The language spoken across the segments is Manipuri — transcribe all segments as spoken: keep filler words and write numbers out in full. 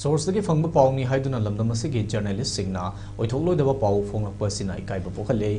ꯁꯣꯔꯁꯇꯒꯤ ꯐꯪꯕ ꯄꯥꯎꯅꯤ ꯍꯥꯏꯗꯨꯅ ꯂꯝꯗꯝ ꯑꯁꯤꯒꯤ ꯖꯔꯅꯦꯂꯤꯁꯁꯤꯡꯅ ꯑꯣꯏꯊꯣꯛꯂꯣꯏꯗꯕ ꯄꯥꯎ ꯐꯣꯡꯂꯛꯄ ꯑꯁꯤꯅ ꯏꯀꯥꯏꯕ ꯄꯣꯛꯍꯜꯂꯦ꯫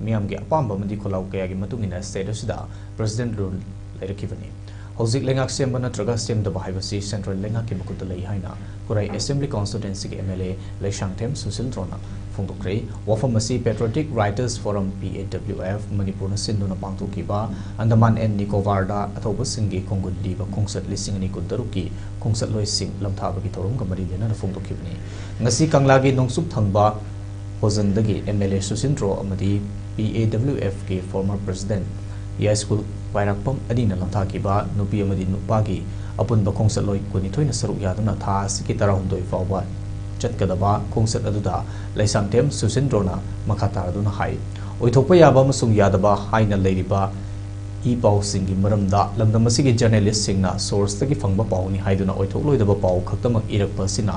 ꯃꯤꯌꯥꯝꯒꯤ ꯑꯄꯥꯝꯕ ꯑꯃꯗꯤ ꯈꯣꯜꯂꯥꯎ ꯀꯌꯥꯒꯤ ꯃꯇꯨꯡ ꯏꯟꯅ ꯁ꯭ꯇꯦꯠ ꯑꯁꯤꯗ ꯄ꯭ꯔꯁꯤꯗꯦꯟ ꯔꯨꯜ ꯂꯩꯔꯛꯈꯤꯕꯅꯤ꯫ ꯍꯧꯖꯤꯛ ꯂꯩꯉꯥꯛ ꯁꯦꯝꯕ ꯅꯠꯇ꯭ꯔꯒ ꯁꯦꯝꯗꯕ ꯍꯥꯏꯕꯁꯤ ꯁꯦꯟꯇ꯭ꯔꯦꯜ ꯂꯩꯉꯥꯛꯀꯤ ꯃꯈꯨꯠꯇ ꯂꯩ ꯍꯥꯏꯅ ꯈꯨꯔꯥꯏ ꯑꯦꯁꯦꯝꯕ꯭ꯂꯤ ꯀꯣꯟꯁꯇꯤꯇ꯭ꯋꯦꯟꯁꯤꯒꯤ ꯑꯦꯝ ꯑꯦꯜ ꯑꯦ ꯂꯩꯁꯥꯡꯊꯦꯝ ꯁꯨꯁꯤꯟꯗ꯭ꯔꯣꯅ ꯐꯣꯡꯗꯣꯛꯈ꯭ꯔꯦ꯫ ꯋꯥꯐꯝ ꯑꯁꯤ Patriotic Writers Forum, P A W F, ꯃꯅꯤꯄꯨꯔꯅ ꯁꯤꯟꯗꯨꯅ ꯄꯥꯡꯊꯣꯛꯈꯤꯕ ꯑꯟꯗꯃꯥꯟ ꯑꯦꯟ ꯅꯤꯀꯣꯕꯥꯔꯗ ꯑꯊꯧꯕꯁꯤꯡꯒꯤ ꯈꯣꯡꯒꯨꯜ ꯂꯤꯕ ꯈꯣꯡꯆꯠ ꯂꯤꯁꯤꯡ ꯑꯅꯤ ꯀꯨꯟꯇꯔꯨꯛꯀꯤ ꯈꯣꯡꯆꯠꯂꯣꯏꯁꯤꯡ ꯂꯝꯊꯥꯕꯒꯤ ꯊꯧꯔꯝꯒ ꯃꯔꯤ ꯂꯩꯅꯅ ꯐꯣꯡꯗꯣꯛꯈꯤꯕꯅꯤ꯫ ꯉꯁꯤ ꯀꯪꯂꯥꯒꯤ ꯅꯣꯡꯆꯨꯞ ꯊꯪꯕ ꯍꯣꯖꯟꯗꯒꯤ ꯑꯦꯝ ꯑꯦꯜ ꯑꯦ ꯁꯨꯁꯤꯟꯗ꯭ꯔꯣ ꯑꯃꯗꯤ P A W F ꯀꯤ former president ꯌꯥꯏꯁ꯭ꯀꯨꯜ ꯄꯥꯏꯔꯥꯛꯄꯝ ꯑꯅꯤꯅ ꯂꯝꯊꯥꯈꯤꯕ ꯅꯨꯄꯤ ꯑꯃꯗꯤ ꯅꯨꯄꯥꯒꯤ ꯑꯄꯨꯟꯕ ꯈꯣꯡꯆꯠꯂꯣꯏ ꯀꯨꯟꯅꯤꯊꯣꯏꯅ ꯁꯔꯨꯛ ꯌꯥꯗꯨꯅ ꯊꯥ ꯑꯁꯤꯒꯤ ꯇꯔꯥꯍꯨꯝꯗꯣꯏ ꯐꯥꯎꯕ ꯆꯠꯀꯗꯕ ꯈꯣꯡꯆꯠ ꯑꯗꯨꯗ ꯂꯩꯁꯥꯡꯊꯦꯝ ꯁꯨꯁꯤꯟꯗ꯭ꯔꯣꯅ ꯃꯈꯥ ꯇꯥꯔꯗꯨꯅ ꯍꯥꯏ, ꯑꯣꯏꯊꯣꯛꯄ ꯌꯥꯕ ꯑꯃꯁꯨꯡ ꯌꯥꯗꯕ ꯍꯥꯏꯅ ꯂꯩꯔꯤꯕ ꯏ ꯄꯥꯎꯁꯤꯡꯒꯤ ꯃꯔꯝꯗ ꯂꯝꯗꯝ ꯑꯁꯤꯒꯤ ꯖꯔꯅꯦꯂꯤꯁꯁꯤꯡꯅ ꯁꯣꯔꯁꯇꯒꯤ ꯐꯪꯕ ꯄꯥꯎꯅꯤ ꯍꯥꯏꯗꯨꯅ ꯑꯣꯏꯊꯣꯛꯂꯣꯏꯗꯕ ꯄꯥꯎ ꯈꯛꯇꯃꯛ ꯏꯔꯛꯄ ꯑꯁꯤꯅ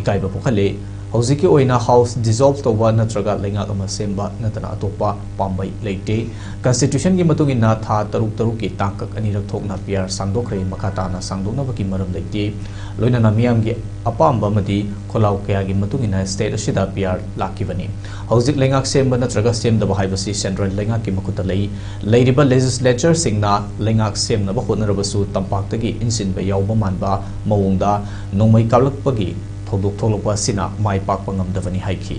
ꯏꯀꯥꯏꯕ ꯄꯣꯛꯍꯜꯂꯤ꯫ ꯍꯧꯖꯤꯛꯀꯤ ꯑꯣꯏꯅ ꯍꯥꯎꯁ ꯗꯤꯖꯣꯜꯕ ꯇꯧꯕ ꯅꯠꯇ꯭ꯔꯒ ꯂꯩꯉꯥꯛ ꯑꯃ ꯁꯦꯝꯕ ꯅꯠꯇꯅ ꯑꯇꯣꯞꯄ ꯄꯥꯝꯕꯩ ꯂꯩꯇꯦ꯫ ꯀꯟꯁꯇꯤꯇ꯭ꯌꯨꯁꯟꯒꯤ ꯃꯇꯨꯡ ꯏꯟꯅ ꯊꯥ ꯇꯔꯨꯛ ꯇꯔꯨꯛꯀꯤ ꯇꯥꯡꯀꯛ ꯑꯅꯤꯔꯛ ꯊꯣꯛꯅ ꯄꯤ ꯑꯥꯔ ꯁꯥꯡꯗꯣꯛꯈ꯭ꯔꯦ꯫ ꯃꯈꯥ ꯇꯥꯅ ꯁꯥꯡꯗꯣꯛꯅꯕꯒꯤ ꯃꯔꯝ ꯂꯩꯇꯦ꯫ ꯂꯣꯏꯅꯅ ꯃꯤꯌꯥꯝꯒꯤ ꯑꯄꯥꯝꯕ ꯑꯃꯗꯤ ꯈꯣꯜꯂꯥꯎ ꯀꯌꯥꯒꯤ ꯃꯇꯨꯡ ꯏꯟꯅ ꯁ꯭ꯇꯦꯠ ꯑꯁꯤꯗ ꯄꯤ ꯑꯥꯔ ꯂꯥꯛꯈꯤꯕꯅꯤ꯫ ꯍꯧꯖꯤꯛ ꯂꯩꯉꯥꯛ ꯁꯦꯝꯕ ꯅꯠꯇ꯭ꯔꯒ ꯁꯦꯝꯗꯕ ꯍꯥꯏꯕꯁꯤ ꯁꯦꯟꯇ꯭ꯔꯦꯜ ꯂꯩꯉꯥꯛꯀꯤ ꯃꯈꯨꯠꯇ ꯂꯩ꯫ ꯂꯩꯔꯤꯕ ꯂꯦꯖꯤꯁꯂꯦꯆꯔꯁꯤꯡꯅ ꯂꯩꯉꯥꯛ ꯁꯦꯝꯅꯕ ꯍꯣꯠꯅꯔꯕꯁꯨ ꯇꯝꯄꯥꯛꯇꯒꯤ ꯏꯟꯁꯤꯟꯕ ꯌꯥꯎꯕ ꯃꯥꯟꯕ ꯃꯑꯣꯡꯗ ꯅꯣꯡꯃꯩ ꯀꯥꯞꯂꯛꯄꯒꯤ ꯊꯧꯗꯣꯛ ꯊꯣꯛꯂꯛꯄ ꯑꯁꯤꯅ ꯃꯥꯏ ꯄꯥꯛꯄ ꯉꯝꯗꯕꯅꯤ ꯍꯥꯏꯈꯤ꯫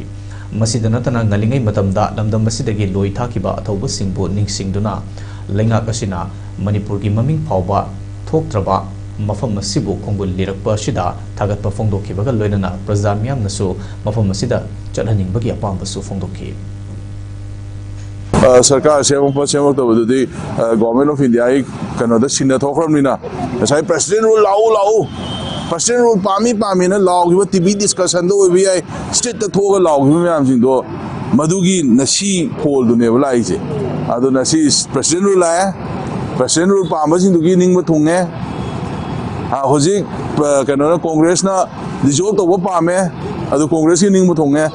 ꯃꯁꯤꯗ ꯅꯠꯇꯅ ꯉꯜꯂꯤꯉꯩ ꯃꯇꯝꯗ ꯂꯝꯗꯝ ꯑꯁꯤꯗꯒꯤ ꯂꯣꯏ ꯊꯥꯈꯤꯕ ꯑꯊꯧꯕꯁꯤꯡꯕꯨ ꯅꯤꯡꯁꯤꯡꯗꯨꯅ ꯂꯩꯉꯥꯛ ꯑꯁꯤꯅ ꯃꯅꯤꯄꯨꯔꯒꯤ ꯃꯃꯤꯡ ꯐꯥꯎꯕ ꯊꯣꯛꯇ꯭ꯔꯕ ꯃꯐꯝ ꯑꯁꯤꯕꯨ ꯈꯣꯡꯒꯨꯜ ꯂꯤꯔꯛꯄ ꯑꯁꯤꯗ ꯊꯥꯒꯠꯄ ꯐꯣꯡꯗꯣꯛꯈꯤꯕꯒ ꯂꯣꯏꯅꯅ ꯄ꯭ꯔꯖꯥ ꯃꯤꯌꯥꯝꯅꯁꯨ ꯃꯐꯝ ꯑꯁꯤꯗ ꯆꯠꯍꯟꯅꯤꯡꯕꯒꯤ ꯑꯄꯥꯝꯕꯁꯨ ꯐꯣꯡꯗꯣꯛꯈꯤ꯫ ꯑ, ꯁꯔꯀꯥꯔ ꯁꯦꯝꯃꯛꯄ ꯁꯦꯝꯃꯛꯇꯕꯗꯨꯗꯤ, ꯑ, Government of India ꯒꯤ ꯀꯩꯅꯣꯗ ꯁꯤꯟꯅ ꯊꯣꯛꯈ꯭ꯔꯕꯅꯤꯅ, ꯉꯁꯥꯏ ꯄ꯭ꯔꯁꯤꯗꯦꯟ ꯔꯨꯜ ꯂꯥꯛꯎ ꯂꯥꯛꯎ, ꯄ꯭ꯔꯁꯤꯗꯦꯟ ꯔꯨꯜ ꯄꯥꯝꯃꯤ ꯄꯥꯝꯃꯤꯅ ꯂꯥꯎꯈꯤꯕ ꯇꯤ ꯚꯤ ꯗꯤꯁꯀꯁꯟꯗ ꯑꯣꯏꯕ ꯌꯥꯏ, ꯁ꯭ꯇ꯭ꯔꯤꯠꯇ ꯊꯣꯛꯑꯒ ꯂꯥꯎꯈꯤꯕ ꯃꯌꯥꯝꯁꯤꯡꯗꯣ ꯃꯗꯨꯒꯤ ꯉꯁꯤ ꯐꯣꯜꯗꯨꯅꯦꯕ ꯂꯥꯛꯏꯁꯦ꯫ ꯑꯗꯨꯅ ꯁꯤ ꯄ꯭ꯔꯁꯤꯗꯦꯟ ꯔꯨꯜ ꯂꯥꯛꯑꯦ, ꯄ꯭ꯔꯁꯤꯗꯦꯟ ꯔꯨꯜ ꯄꯥꯝꯕꯁꯤꯡꯗꯨꯒꯤ ꯅꯤꯡꯕ ꯊꯨꯡꯉꯦ꯫ ꯑ, ꯍꯧꯖꯤꯛ, ꯑ, ꯀꯩꯅꯣꯅ, ꯀꯣꯡꯒ꯭ꯔꯦꯁꯅ ꯗꯤꯖꯣꯜꯕ ꯇꯧꯕ ꯄꯥꯝꯃꯦ, ꯑꯗꯨ ꯀꯣꯡꯒ꯭ꯔꯦꯁꯀꯤ ꯅꯤꯡꯕ ꯊꯨꯡꯉꯦ꯫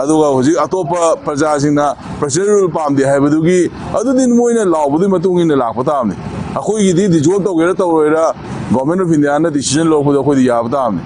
ꯑꯗꯨꯒ ꯍꯧꯖꯤꯛ ꯑꯇꯣꯞꯄ ꯄ꯭ꯔꯖꯥꯁꯤꯡꯅ ꯄ꯭ꯔꯁꯤꯗꯦꯟ ꯔꯨꯜ ꯄꯥꯝꯗꯦ ꯍꯥꯏꯕꯗꯨꯒꯤ, ꯑꯗꯨꯗꯤ ꯃꯣꯏꯅ ꯂꯥꯎꯕꯗꯨꯒꯤ ꯃꯇꯨꯡ ꯏꯟꯅ ꯂꯥꯛꯄ ꯇꯥꯕꯅꯤ꯫ ꯑꯩꯈꯣꯏꯒꯤꯗꯤ ꯗꯤꯖꯣꯜꯕ ꯇꯧꯒꯦꯔꯥ ꯇꯧꯔꯣꯏꯔꯥ, ꯒꯣꯔꯃꯦꯟ ꯑꯣꯐ ꯏꯟꯗꯤꯌꯥꯅ ꯗꯤꯁꯤꯖꯟ ꯂꯧꯔꯛꯄꯗꯣ ꯑꯩꯈꯣꯏꯗꯤ ꯌꯥꯕ ꯇꯥꯕꯅꯤ꯫